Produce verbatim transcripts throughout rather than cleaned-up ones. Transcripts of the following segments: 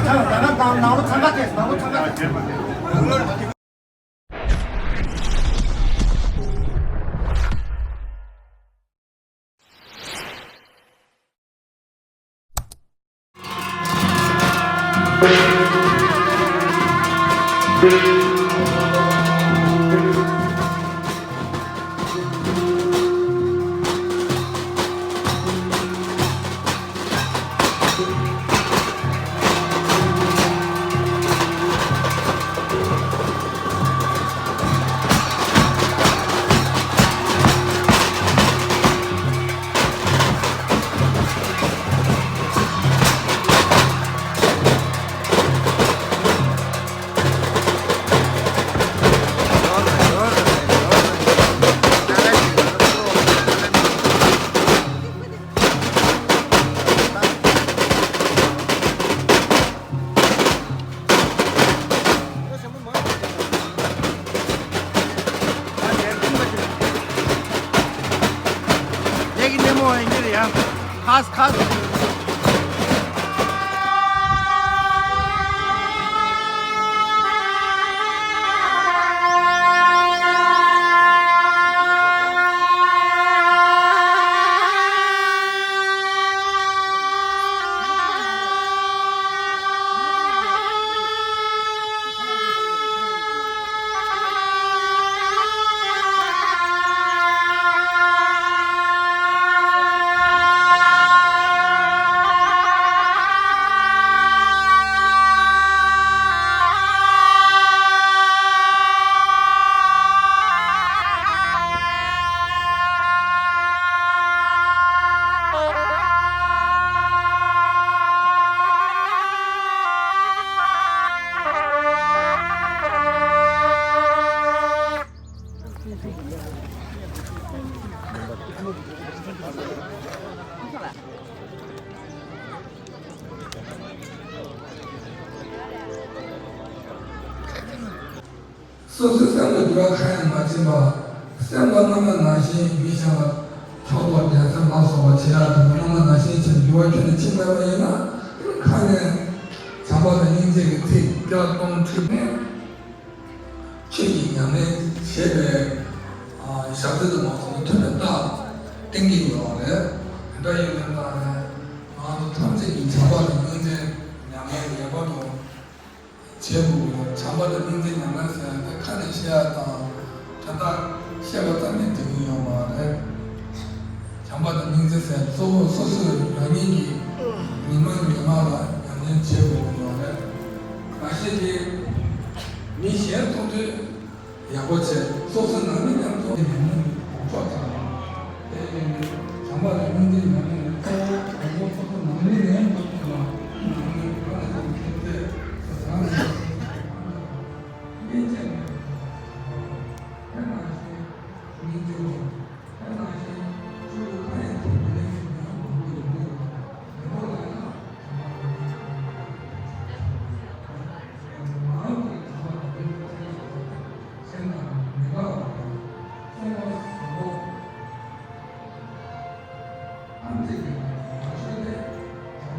ཡང་ཡང་ན་ནང་ནང་ལོ་འཚང་ཁ་ཐེངས། ནང་ལོ་འཚང་ཁ་ཐེངས། སོ་སོའི་སེམས་ལ་འགྱུར་བ་གང་ཡང་མ་ཕྱིན་པ། སེམས་ལ་སྔོན་མ་ནང་བཞིན་མི་གཞན་ལ་ཕྲག་དོག་འགྲན་སེམས་ལ་སོགས་པ་བྱེད་ཡག་དང་སྔོན་མ་ནང་བཞིན་བྱས་འགྱུར་བ་ཁྱོན་ནས་ཕྱིན་མེད་པ་ཡིན་ན། ཁ་ནས་བྱམས་པ་དང་སྙིང་རྗེ་གི་ཚིག་བརྒྱ་སྟོང་ཁྲི་ནས། ཆོས་ཀྱི་ཉམས་ལེན་བྱེད་པའི་ཨ་ཞབས་ཏོག་ཏུ་མ་སོང་ཐོན་པའི་རྟགས་བསྟན་གྱི་ཡོད་པ་རེད། དེ་འདྲ་ཡིན་པའི་རྟགས་ནས་ང་ཚོ་ཐམས་ཅད་ཀྱིས་བྱམས་པ་དང་སྙིང་རྗེ་ཉམས་ལེན་ངེས་པར་དུ་བྱེད་དགོས་ཀྱི་ཡོད། བྱམས་པ་དང་སྙིང་རྗེ་ཉམས་ལེན་ཟེར་ཡ་དེ་ཁ་ནས་བཤད་ཡ་དང་དོན་དག་བཤད་པ་ཙམ་གྱིས་འགྲིག་གི་ཡོད་མ་རེད། བྱམས་པ་དང་སྙིང་རྗེ་ཟེར་གཙོ་བོ་སོ་སོས་རང་ཉིད་ཀྱིས་ཉི་མ་ཉི་མ་ལ་ཉམས་ལེན་བྱེད་དགོས་ཀྱི་ཡོད་རེད། མ་གཞི་དེ་མི་གཞན་ཚོ་དུས་ཡག་པོ་བྱས། སོ་སོ་ནང་མི་མཉམ་དུ་ཉམས་ལེན་གོག་ཆོག་དང་། དེ་ཡིན་དུས་བྱམས་པ་དང་སྙིང་རྗེ་ཉམས་ལེན་ནི་གཙོ་བོ་དང་པོ་སོ་སོ་ནང་མི་ནས་ཐོབ་ཐུབ་ལ། ནང་མི་ཁ་ནས་ཀྱང་ཁྱེད་ཚོས་སོ་སོ་རང་ནས་ཀྱང་ཁྱེད་ཚོས་སྙིང་རྗེ་ནས་དེ་ནང་བཞིན་སྙིང་རྗེ་བོ། དེ་ནང་བཞིན་ཆོས་ལུགས་ཁ་ཡང་ཁྱེད་ཀྱི་ལས་ཀྱི་ཉམས་མང་པོ་ཡོང་གི་ཡོད་པ། དེ་ཚོ་ལ་ཡང་བྱམས་པ་དང་སྙིང་རྗེ་ཉམས་ལེན་དགོས། མ་འོངས་པར་བྱམས་པ་དང་སྙིང་རྗེ་ཆེན་པོ་སེམས་ནང་མི་འགག་པ་དང་། གསང་བ་བཟང་པོ། ཐམས་ཅད་ཀྱི་ནང་ནས་ཡག་ཤོས་དེ་བྱམས་པ་དང་སྙིང་རྗེ་ཉམས་ལེན་ཡིན་པ་དེ་ཚོ་ལ་ཡང་ཁྱེད་ཚོས་ཡག་པོ་བྱས།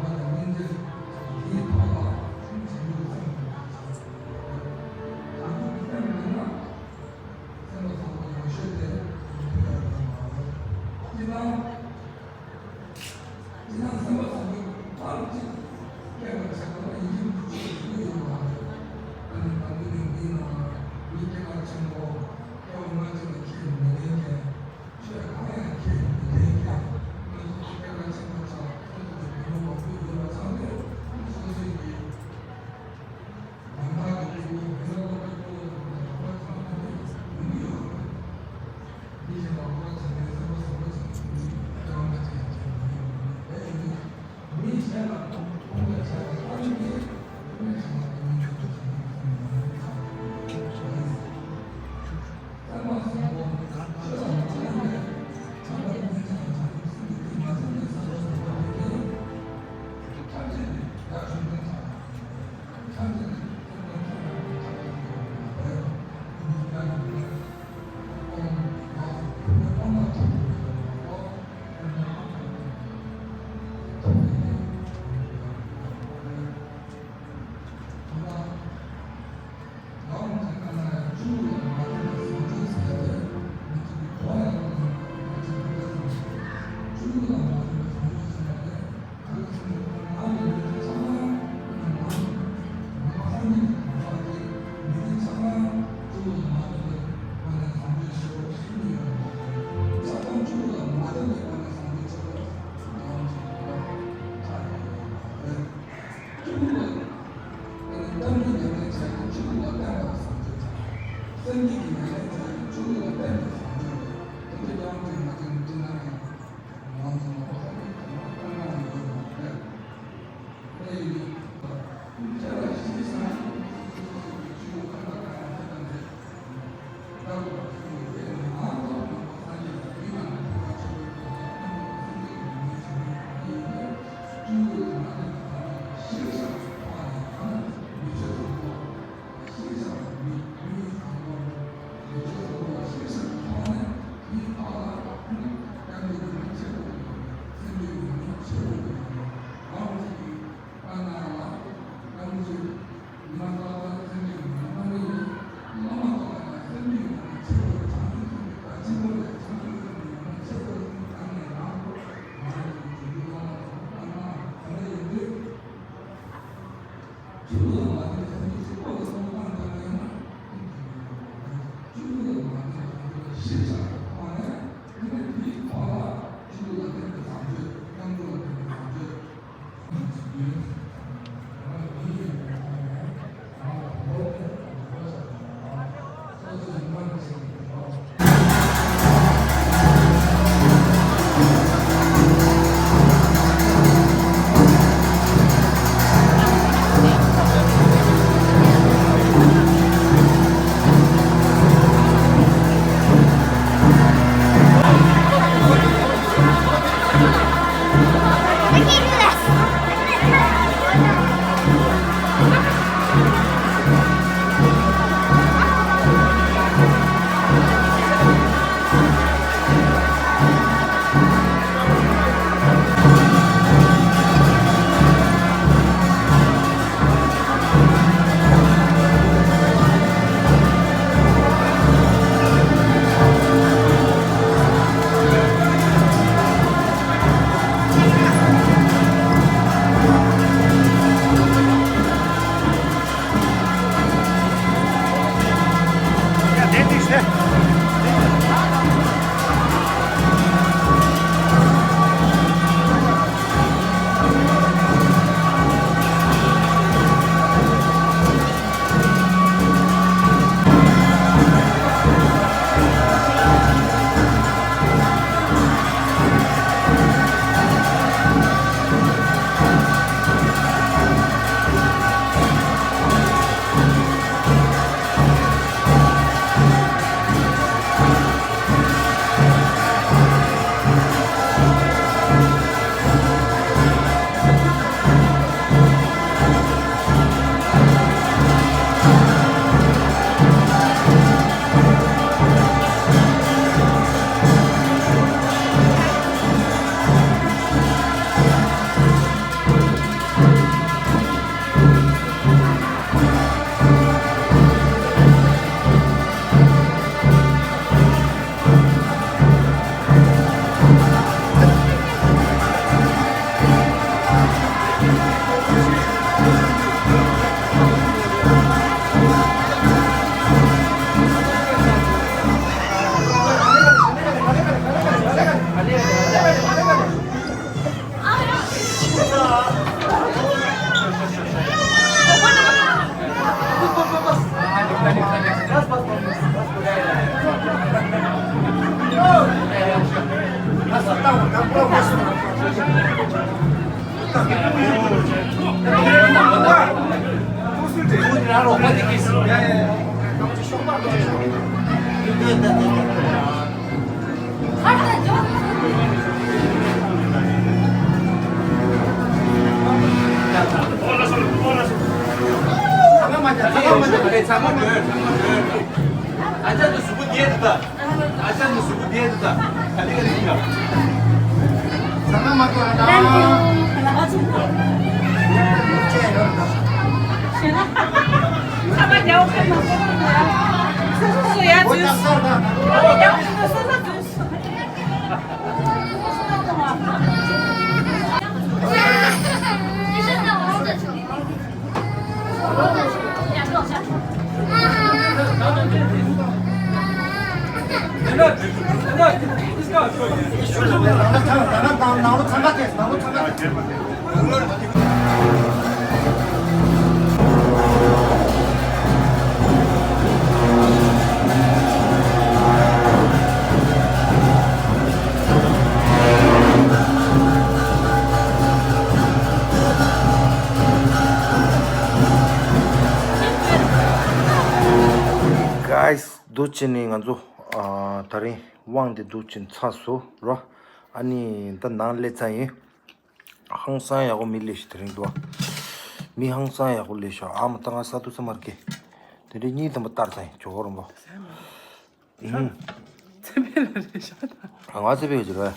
Guys, འདུག་བྱས་ནས་ང་ཚོ་ཨ་ད་རིང་དབང་དེ་འདུག་བྱས་ཚར་སོང་ར། ཨ་ནི་ད་ནང་སླེབས་ཚར་ཡིན། ཧང་སང་ཡག་པོ་མི་སླེབས་ཤག་དེ་རིང་འདུག་མི་ཧང་སང་ཡག་པོ་སླེབས་ཤག་ཨ་མ་ད་ང་ས་ཐུག་ས་མར་གེ། དེ་རིང་གཉིད་དམ་པ་བཏང་ཚར་ཡིན་ཇོ་བོ་རིན་པོ། ཚེ་འཕེལ་ལ་རེད་ཤག་ད། ང་ཚེ་འཕེལ་གྱི་རེད།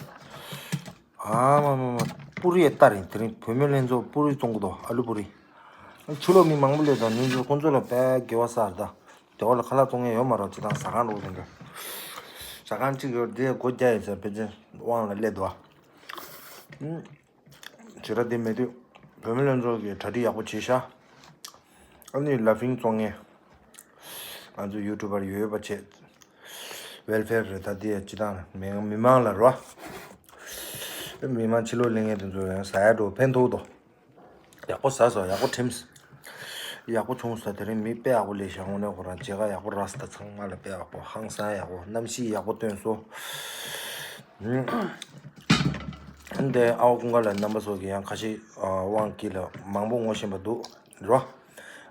ཨ་མ་མ་མ། པུ་རི་ཡ་ལྟར་ཡིན། དེ་རིང་བུད་མེད་ལྷན་ཚོགས་པུ་རི་བཙོང་གི་འདུག་ཨ་ལུ་པུ་རི། ཕྱི་ལོགས་མི་མང་པོ་སླེབས་དང་ནུས་ཚོད་ཁོང་ཚོ་ལ་དཔེ་དགེ་བ་བསགས་ད། དེ་བ་ལ་ཁ་ལག་བཙོང་མཁན་ཡོད་མ་རེད། ཅི་དང་ཟ་ཁང་འགྲོ་དེ་འདྲ། ཟ་ཁང་གཅིག་ཡོད་དེ་སྒོ་རྒྱག་ཡོད་ཚད་ཕལ་ཆེར་དབང་ལ་སླེབས་འདུག་ཨ། བྱེད་ར་དེ་མེད་དུས་བུད་མེད་ལྷན་ཚོགས་ཀྱིས་གྲ་སྒྲིག་ཡག་པོ་བྱས་ཤག་ཨ་ནི་ལ་ཕིང་བཙོང་མཁན། ང་ཚོ་ཡུ་ཊུབ་པར་ཡོད་ཡོད་པ་བྱས། ཝེལ་ཕེར་རེད་ད་དེ་ཡ་སྤྱི་བཏང་མི་མི་མང་ལ་རོ། མི་མང་ཕྱི་ལོགས་ལེན་མཁན་དེ་ཚོ་ཡང་ཟ་ཡ་འགྲོ་ཕན་ཐོགས་དོ། ཡག་པོ་ཟ་སོང་། ཡག་པོ་ཁྲིམས། ཡག་པོ་བྱུང་སོང་། དེ་རིང་མི་དཔེ་ཡག་པོ་སླེབས་ཤག་དངོས་གནས་ཁོ་རང་མཇལ་ཁ་ཡག་པོ་རག་སོང་། ད་ཚང་མ་ལ་དཔེ་ཡག་པོ་ཧང་སང་ཡག་པོ་གནམ་གཤིས་ཡག་པོ་སྟོན་སོང་། འདི་ཨའོ་ཀུན་དགའ་ལ་རྣམ་པ་ཚོ་གི་ཡང་ཁ་ཤས་དབང་གིས་ལ་མང་པོ་ངོ་ཤེས་པ་འདུག་རོ།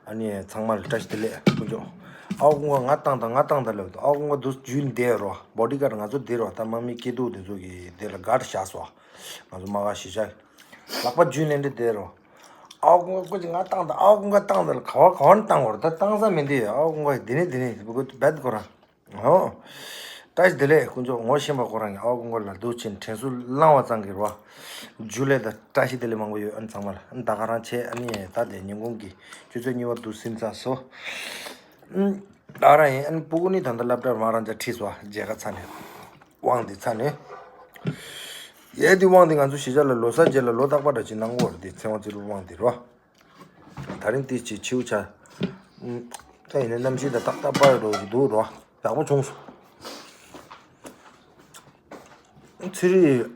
ཨ་ནི་ཚང་མ་ལ་བཀྲ་ཤིས་བདེ་ལེགས་དཀོན་མཆོག་ཨའོ་ཀུན་དགའ་ང་བཏང་དང་ང་བཏང་དང་ལབ་འདུག་ཨའོ་ཀུན་དགའ་འདུག་རྒྱུན་འདི་རོ། བོ་ཌི་གཱཌ་ང་ཚོ་འདི་རོ། ད་དམག་མི་སྐྱིད་སྡུག་འདི་ཚོ་གི་འདི་ལ་གཱཌ་བཞག་སོང་། ང་ཚོ་དམག་སྒར་གཞིས་ཆགས། ལག་པ་རྒྱུན་ལེན་འདི་འདི་རོ། ཨའོ་ཀུན་དགའ་སྐུ་མཁྱེན་ང་བཏང་དང་ཨའོ་ཀུན་དགའ་བཏང་དང་ལ་ག་བ་ག་བ་ནས་བཏང་བར་ད་བཏང་ས་མི་འདི་ཨའོ་ཀུན་དགའ་འདི་ནས་འདི་ནས་བུ་གུ་བེད་ཁོ་རང་། ཨོ། བཀྲ་ཤིས་བདེ་ལེགས་དཀོན་མཆོག་ངོ་ཤེས་པ་ཁོ་རང་གི་ཨའོ་ཀུན་དགའ་ལ་འདུག་ཕྱིན་དྲན་གསོ་བླངས་པ་ཙང་གི་རོ། ཇུ་ལེ་དང་བཀྲ་ཤིས་བདེ་ལེགས་མང་པོ་ཡོད། ཨ་ནི་ཚང་མ་ལ་ཨ་ནི་ད་ག་རང་བྱས། ཨ་ནི་ད་དེ་ཉིན་གུང་གི་ཆུ་ཚོད་གཉིས་པ་འདུག་ཟིན་ཚར་སོང་། ཨུམ། ད་རང་ཡིན། ཨ་ནི་སྤུ་གུ་ནི་ད་ལྟ་སློབ་གྲྭར་མ་རང་ཅག་ཁྲིད་སོང་། མཇལ་ཁ་ཚར་ནས། དབང་འདི་ཚར་ནས། ཡས་འདི་དབང་འདི་ང་ཚོ་གཞིས་ཆགས་ལ་ལོ་གསར་རྗེས་ལ་ལོ་རྟག་པར་འདྲ་ཅིག་གནང་གི་ཡོད་རེད། འདི་ཚེ་དབང་རྩེ་རུ་དབང་འདི་རོ། ད་རིང་ཏི་ཅི་ཆིའུ་ཆ། ད་ཡིན་ན་གནམ་གཤིས་ད་ཏག་ཏག་པར་འགྲོ་གི་འདུག་རོ། ཡག་པོ་བྱུང་སོང་། ཚི་རི།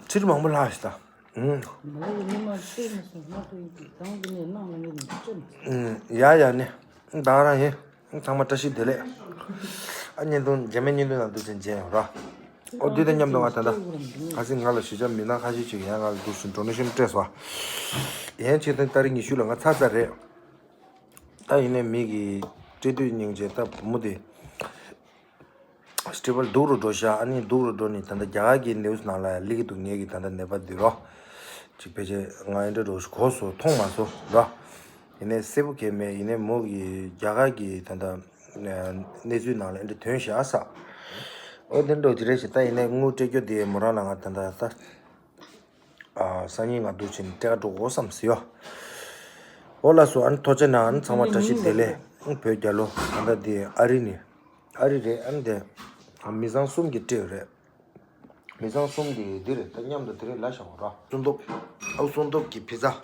ཚི་རི་མང་པོ་ལྷག་ཤི་ད། ཨུམ། ཡ་ཡ་ནི། ད་རང་ཡིན། ཚང་མ་བཀྲ་ཤིས་བདེ་ལེགས། ཨ་བརྙན་ཐུང་རྗེས་མའི་བརྙན་ཐུང་ནང་འདུག་ཅིང་མཇལ་ཡོང་ར། ཨོ་འདི་དང་མཉམ་དུ་ང་ད་ལྟ། ཁ་སང་ང་ལ་གཞིས་ཆགས་མི་སྣ་ཁ་ཤས་ཅིག་ཡང་ང་ལ་འདུག་ཟིན་ཌོ་ནེ་ཤན་སྤྲད་སོང་། ཡན་ཆད་དང་ཏ་རིག་ཉི་ཤུ་ལ་ང་ཚར་ཚར་རེད། ད་ཡིན་ནའི་མི་གི་སྤྲད་དུས་སྙིང་རྗེ། ད་བུ་མོ་དེ་སྤྲད་པ་སྡུག་རུ་འགྲོ་ཤག་ཨ་ནི་སྡུག་རུ་འགྲོ་ནི་ད་ལྟ་རྒྱ་གར་གྱི་ནེའུ་སི་ནང་ལ་ཡང་སླེབས་ཀྱི་འདུག་ངེད་ཀྱི་ད་ལྟ་ནད་པ་འདི་རོ། ཅིག་ཕལ་ཆེར་ང་ཨེ་འདྲ་འགྲོ་གོ་སོང་མཐོང་མ་སོང་རོ། ཡིན་ནའི་གསལ་པོ་གང་ཡང་མེད། ཡིན་ནའི་མོ་གི་རྒྱ་གར་གྱི་ད་ལྟ་གནས་ཚུལ་ནང་ལ་ཨེ་འདྲ་ཐོན་ཤག་ས། ཨོ་དེ་འགྲོ་གི་རེད་ཤག་ད་ཡིན་ནའི་དངུལ་སྤྲད་རྒྱུ་དེ་མོ་རང་ལ་ང་ད་ལྟ་ད། ཨ་སང་ཉིན་ང་འདུག་ཕྱིན་སྤྲད་ག་འགྲོ་དགོས་བསམ་སི་ཡོ། ཨོ་ལགས་སོ། ཨ་ནི་ཐུགས་རྗེ་གནང་། ཨ་ནི་ཚང་མ་བཀྲ་ཤིས་བདེ་ལེགས། ཨ་བོད་རྒྱལ་ལོ། ཨ་ད་དེ་ཨ་རི་ནས། ཨ་རི་རེད། ཨ་ནི་དེ་མི་ཚང་གསུམ་གྱི་སྤྲད་རེད། མི་ཚང་གསུམ་གྱི་འདི་རེད། ད་མཉམ་དུ་དེ་རིང་ལ་བཞག་ར། སུམ་མདོ། ཨ་སུམ་མདོ་གི་ཕི་ཛ།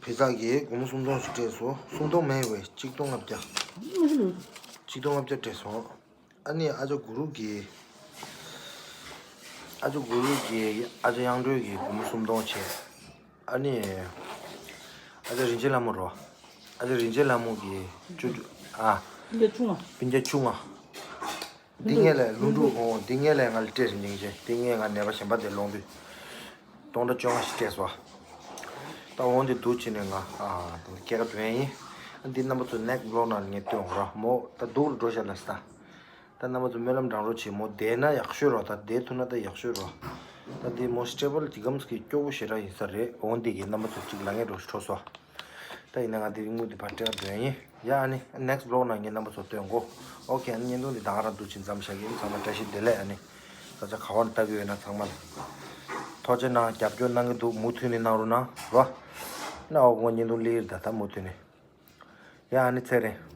ཕི་ཛ་གི་སྒོར་མོ་སུམ་སྟོང་ཞིག་སྤྲད་སོང་། སུམ་སྟོང་མེད་བས་གཅིག་སྟོང་ལྔ་བརྒྱ། གཅིག་སྟོང་ལྔ་བརྒྱ་སྤྲད་སོང་། ཨ་ནི་ཨ་ཅག་གུ་རུ་གིས། ཨ་ཅག་གུ་རུ་གིས་ཨ་ཅག་དབྱངས་སྒྲོལ་གྱིས་སྒོར་མོ་སུམ་སྟོང་བྱས། ཨ་ནི་ཨ་ཅག་རིན་ཆེན་ལྷ་མོ་རོ། ཨ་ཅག་རིན་ཆེན་ལྷ་མོ་གིས་བཅུ་བཅུ་ཨ། སྤུན་ཀྱག་ཆུང་ང་། སྤུན་ཀྱག་ཆུང་ང་། འདི་ངས་ལས་ལྷུན་གྲུབ་འོང་། འདི་ངས་ལས་ང་ལ་སྤྲད་རིན་ཆེན་ཆེ། འདི་ངས་ང་ནད་པ་གཞན་པ་དེ་སློང་དུས་སྟོང་ཕྲག་བཅོ་ལྔ་ཞིག་སྤྲད་སོང་། ད་འོང་དེ་འདུག་ཕྱིན་ནས་ང་ཨ་སྐྱེད་ཀ་དོན་ཡིན། འདི་རྣམ་པ་ཚོ་next vlog ནང་ངས་སྟོན་འོང་ར། མོ་ད་སྡུག་རུ་འགྲོ་ཤག་ལ་ས། ད་རྣམ་པ་ཚོ་སྨོན་ལམ་བགྲང་རོགས་བྱེད། མོ་བསྡད་ན་ཡག་ཤོས་རོ། ད་བསྡད་ཐུབ་ན་ད་ཡག་ཤོས་རོ། ད་འདི་མོ་stable གྱི་གམ་སྐྱིད་སྐྱོ་བོ་ཞེ་དྲག་ཡིན་ས་རེད། འོང་འདི་གི་རྣམ་པ་ཚོ་གཅིག་ལ་ངས་རོ་འཕྲོ་སོ། ད་ཡིན་ན་ང་འདི་དངུལ་འདི་ཕར་སྤྲད་འགྲོ་ཡིན། ཡ་ཨ་ནི་next vlog ནང་ངས་རྣམ་པ་ཚོ་སྟོན་གོ། ཨོ་ཁེ། ཨ་ནི་བརྙན་ཐུང་འདི་ད་ག་རང་འདུག་ཅིང་མཚམས་བཞག་གི་ཡིན། ཚང་མ་བཀྲ་ཤིས་བདེ་ལེགས། ཨ་ནི་ས་ཆ་ག་བར་ལྟ་གི་ཡོད་ན་ཚང་མ་ལ་ཐུགས་རྗེ་གནང་། རྒྱབ་སྐྱོར་གནང་གི་འདུག་མུ་མཐུད་ནས་གནང་རོགས་གནང་རོ། ན་ཨོ་ཁོ་བརྙན་ཐུང་ལེགས་ཡིན། ད་ད་མུ་མཐུད་ནས། ཡ་ཨ་ནི་ཚེ་རིང་།